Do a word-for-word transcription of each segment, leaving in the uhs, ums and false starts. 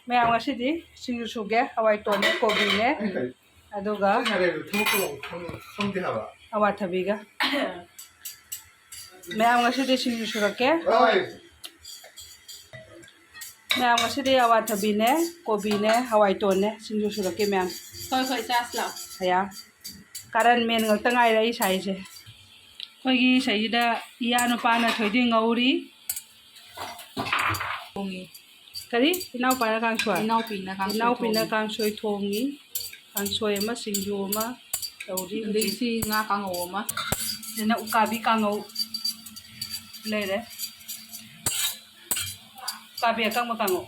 ꯃꯌꯥꯝ, ꯉꯁꯤꯗꯤ ꯁꯤꯡꯖꯨ ꯁꯨꯒꯦ꯫ ꯍꯋꯥꯏ ꯇꯣꯟꯅꯦ, ꯀꯣꯕꯤꯅꯦ, ꯑꯗꯨꯒ ꯉꯥꯔꯦꯟꯗꯣ ꯊꯕꯛ ꯇꯧꯕ ꯈꯪ-, ꯈꯪꯗꯦ ꯍꯥꯏꯕ꯫ ꯑꯋꯥꯊꯕꯤꯒ꯫ ꯃꯌꯥꯝ, ꯉꯁꯤꯗꯤ ꯁꯤꯡꯖꯨ ꯁꯨꯔꯛꯀꯦ꯫ ꯍꯣꯏ꯫ ꯃꯌꯥꯝ, ꯉꯁꯤꯗꯤ ꯑꯋꯥꯊꯕꯤꯅꯦ, ꯀꯣꯕꯤꯅꯦ, ꯍꯋꯥꯏ ꯇꯣꯟꯅꯦ, ꯁꯤꯡꯖꯨ ꯁꯨꯔꯛꯀꯦ ꯃꯌꯥꯝ꯫ ꯍꯣꯏ, ꯍꯣꯏ, ꯆꯥꯁꯤ ꯂꯥꯛꯑꯣ꯫ ꯑꯌꯥ, ꯀꯥꯔꯟ ꯃꯦꯟ ꯉꯥꯛꯇ ꯉꯥꯏꯔꯦ ꯑꯩ ꯁꯥꯏꯁꯦ꯫ ꯑꯩꯈꯣꯏꯒꯤ ꯁꯤꯗꯩꯁꯤꯗ ꯏꯌꯥ ꯅꯨꯄꯥꯅ ꯊꯣꯏꯗꯤꯡ ꯉꯧꯔꯤ꯫ ꯊꯣꯡꯉꯤ꯫ ꯀꯔꯤ? ꯏꯅꯥꯎꯄꯥꯅ ꯀꯥꯡꯁꯣꯏ? ꯏꯅꯥꯎꯄꯤꯅ ꯀꯥꯡꯁꯣꯏ ꯏꯅꯥꯎꯄꯤꯅ ꯊꯣꯡꯉꯤ꯫ ꯀꯥꯡꯁꯣꯏ ꯊꯣꯡꯉꯤ꯫ ꯀꯥꯡꯁꯣꯏ ꯑꯃ, ꯁꯤꯡꯖꯨ ꯑꯃ ꯇꯧꯔꯤ ꯍꯧꯖꯤꯛ꯫ ꯑꯗꯒꯤ ꯁꯤ ꯉꯥ ꯀꯥꯡꯉꯧ ꯑꯃ꯫ ꯁꯤꯅ ꯎꯀꯥꯕꯤ ꯀꯥꯡꯉꯧ ꯂꯩꯔꯦ꯫ ꯎꯀꯥꯕꯤ ꯑꯀꯪꯕ ꯀꯥꯡꯉꯧ꯫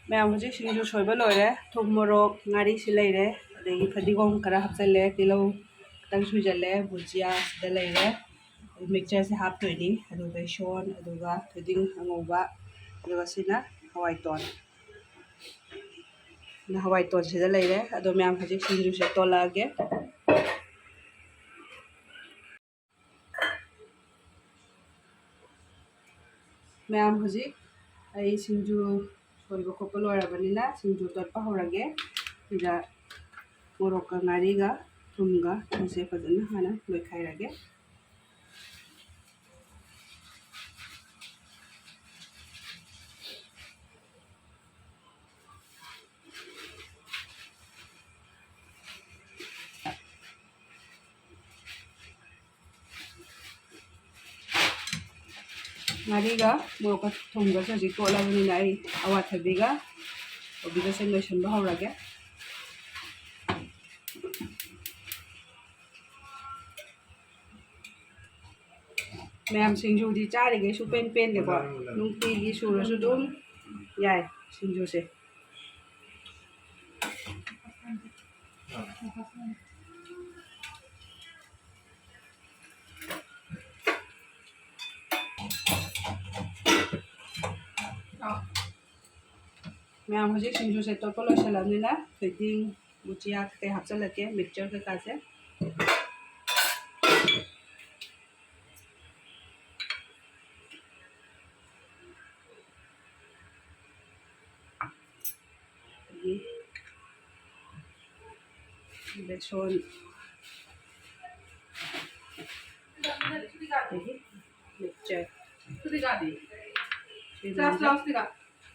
ꯃꯌꯥꯝ, ꯍꯧꯖꯤꯛ ꯁꯤꯡꯖꯨ ꯁꯣꯏꯕ ꯂꯣꯏꯔꯦ꯫ ꯊꯨꯝ, ꯃꯣꯔꯣꯛ, ꯉꯥꯔꯤꯁꯤ ꯂꯩꯔꯦ, ꯑꯗꯒꯤ ꯐꯗꯤꯒꯣꯝ ꯈꯔ ꯍꯥꯞꯆꯜꯂꯦ, ꯇꯤꯜꯍꯧ ꯈꯤꯇꯪ ꯁꯣꯏꯖꯜꯂꯦ, ꯕꯨꯖꯤꯌꯥ ꯁꯤꯗ ꯂꯩꯔꯦ꯫ ꯃꯤꯛꯆꯔꯁꯦ ꯍꯥꯞꯇꯣꯏꯅꯤ, ꯑꯗꯨ ꯕꯦꯁꯣꯟ, ꯑꯗꯨꯒ ꯊꯣꯏꯗꯤꯡ ꯑꯉꯧꯕ, ꯑꯗꯨꯒ ꯁꯤꯅ ꯍꯋꯥꯏ ꯇꯣꯟ꯫ ꯍꯋꯥꯏ ꯇꯣꯟꯁꯤꯗ ꯂꯩꯔꯦ꯫ ꯑꯗꯣ ꯃꯌꯥꯝ, ꯍꯧꯖꯤꯛ ꯁꯤꯡꯖꯨꯁꯦ ꯇꯣꯠꯂꯛꯑꯒꯦ꯫ ꯃꯌꯥꯝ, ꯍꯧꯖꯤꯛ ꯑꯩ ꯁꯤꯡꯖꯨ ꯁꯣꯏꯕ ꯈꯣꯠꯄ ꯂꯣꯏꯔꯕꯅꯤꯅ ꯁꯤꯡꯖꯨ ꯇꯣꯠꯄ ꯍꯧꯔꯒꯦ꯫ ꯁꯤꯗ ꯃꯣꯔꯣꯛꯀ ꯉꯥꯔꯤꯒ ꯊꯨꯝꯒ ꯁꯤꯁꯦ ꯐꯖꯅ ꯍꯥꯟꯅ ꯅꯣꯏꯈꯥꯏꯔꯒꯦ꯫ ꯉꯥꯔꯤꯒ ꯃꯣꯔꯣꯛꯀ ꯊꯨꯝꯒꯁꯨ ꯍꯧꯖꯤꯛ ꯇꯣꯠꯂꯕꯅꯤꯅ ꯑꯩ ꯑꯋꯥꯊꯕꯤꯒ ꯀꯣꯕꯤꯒꯁꯦ ꯅꯣꯏꯁꯤꯟꯕ ꯍꯧꯔꯒꯦ꯫ ꯃꯌꯥꯝ, ꯁꯤꯡꯖꯨꯗꯤ ꯆꯥꯔꯤꯈꯩ ꯁꯨꯡꯄꯦꯟ ꯄꯦꯟꯗꯦꯀꯣ꯫ ꯅꯨꯡꯇꯤꯒꯤ ꯁꯨꯔꯁꯨ ꯑꯗꯨꯝ ꯌꯥꯏ ꯁꯤꯡꯖꯨꯁꯦ꯫ ꯃꯌꯥꯝ, ꯍꯧꯖꯤꯛ ꯁꯤꯡꯖꯨꯁꯦ ꯇꯣꯠꯄ ꯂꯣꯏꯁꯤꯜꯂꯕꯅꯤꯅ ꯊꯣꯏꯗꯤꯡ, ꯕꯨꯖꯤꯌꯥ ꯀꯩꯀꯩ ꯍꯥꯞꯆꯤꯜꯂꯛꯀꯦ, ꯃꯤꯛꯁꯆꯔ ꯀꯩꯀꯥꯁꯦ꯫ ꯑꯗꯒꯤ ꯕꯦꯁꯣꯟ, ꯑꯗꯒꯤ ꯃꯤꯛꯁꯆꯔ꯫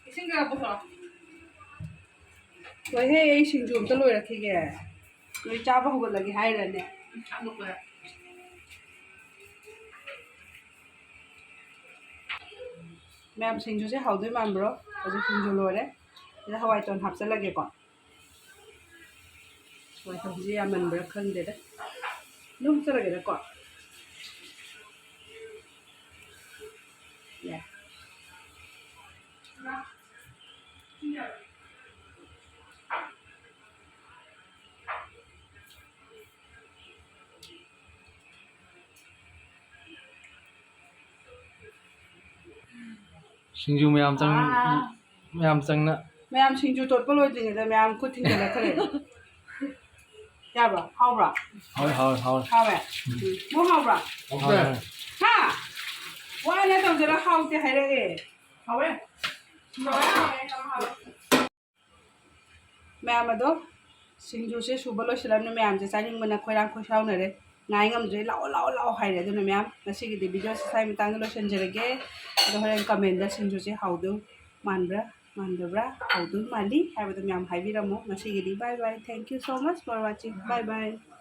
ꯏꯁꯤꯡ ꯈꯔ ꯄꯨꯊꯣꯔꯛꯑꯣ꯫ ꯍꯣꯏꯍꯦ, ꯑꯩ ꯁꯤꯡꯖꯨ ꯑꯝꯇ ꯂꯣꯏꯔꯛꯈꯤꯒꯦ꯫ ꯅꯣꯏ ꯆꯥꯕ ꯍꯧꯒꯠꯂꯒꯦ ꯍꯥꯏꯔꯅꯦ? ꯃꯌꯥꯝ, ꯁꯤꯡꯖꯨꯁꯦ ꯍꯥꯎꯗꯣꯏ ꯃꯥꯟꯕ꯭ꯔꯣ? ꯍꯧꯖꯤꯛ ꯁꯤꯡꯖꯨ ꯂꯣꯏꯔꯦ꯫ ꯁꯤꯗ ꯍꯋꯥꯏ ꯇꯣꯟ ꯍꯥꯞꯆꯜꯂꯒꯦꯀꯣ꯫ ꯍꯋꯥꯏ ꯇꯣꯟꯁꯦ ꯌꯥꯝꯃꯟꯕ꯭ꯔꯥ ꯈꯪꯗꯦꯗ꯫ ꯑꯗꯨꯝ ꯍꯥꯞꯆꯜꯂꯒꯦꯗꯀꯣ꯫ ꯌꯥꯏ꯫ ꯁꯤꯡꯖꯨ ꯃꯌꯥꯝ ꯆꯪ-, ꯑꯥ꯫ ꯃꯌꯥꯝ ꯆꯪꯅ꯫ ꯃꯌꯥꯝ ꯁꯤꯡꯖꯨ ꯇꯣꯠꯄ ꯂꯣꯏꯗ꯭ꯔꯤꯉꯩꯗ ꯃꯌꯥꯝ ꯈꯨꯠ ꯊꯤꯡꯖꯤꯜꯂꯛꯈ꯭ꯔꯦ꯫ ꯌꯥꯕ꯭ꯔꯣ? ꯍꯥꯎꯕ꯭ꯔꯣ? ꯍꯥꯎꯋꯦ, ꯍꯥꯎꯋꯦ, ꯍꯥꯎꯋꯦ꯫ ꯍꯥꯎꯋꯦ? ꯎꯝ꯫ ꯎꯝ꯫ ꯅꯪ ꯍꯥꯎꯕ꯭ꯔꯣ? ꯍꯥꯎꯋꯦ꯫ ꯍꯥ? ꯋꯥꯅ ꯇꯧꯖꯔ ꯍꯥꯎꯇꯦ ꯍꯥꯏꯔꯛꯑꯦ꯫ ꯍꯥꯎꯋꯦ꯫ ꯍꯥꯎꯋꯦ, ꯍꯥꯎꯋꯦ, ꯌꯥꯝ ꯍꯥꯎꯋꯦ꯫ ꯃꯌꯥꯝ ꯑꯗꯣ, ꯁꯤꯡꯖꯨꯁꯦ ꯁꯨꯕ ꯂꯣꯏꯁꯤꯜꯂꯕꯅꯤ꯫ ꯃꯌꯥꯝꯁꯦ ꯆꯥꯅꯤꯡꯕꯅ ꯈꯣꯏꯔꯥꯡ ꯈꯣꯏꯁꯥꯎꯅꯔꯦ꯫ ꯉꯥꯏ ꯉꯝꯗ꯭ꯔꯦ, "ꯂꯥꯛꯑꯣ, ꯂꯥꯛꯑꯣ, ꯂꯥꯛꯑꯣ" ꯍꯥꯏꯔꯦ꯫ ꯑꯗꯨꯅ ꯃꯌꯥꯝ, ꯉꯁꯤꯒꯤꯗꯤ ꯚꯤꯗꯤꯑꯣꯁꯦ ꯁ꯭ꯋꯥꯏ ꯃꯇꯥꯡꯗ ꯂꯣꯏꯁꯤꯟꯖꯔꯒꯦ꯫ ꯑꯗꯣ ꯍꯣꯔꯦꯟ ꯀꯃꯦꯟꯗ ꯁꯤꯡꯖꯨꯁꯦ ꯍꯥꯎꯗꯧ ꯃꯥꯟꯕ꯭ꯔꯥ, ꯃꯥꯟꯗꯕ꯭ꯔꯥ, ꯍꯥꯎꯗꯧ ꯃꯥꯜꯂꯤ ꯍꯥꯏꯕꯗꯣ ꯃꯌꯥꯝ ꯍꯥꯏꯕꯤꯔꯝꯃꯣ꯫ ꯉꯁꯤꯒꯤꯗꯤ bye bye, thank you so much for watching, bye bye꯫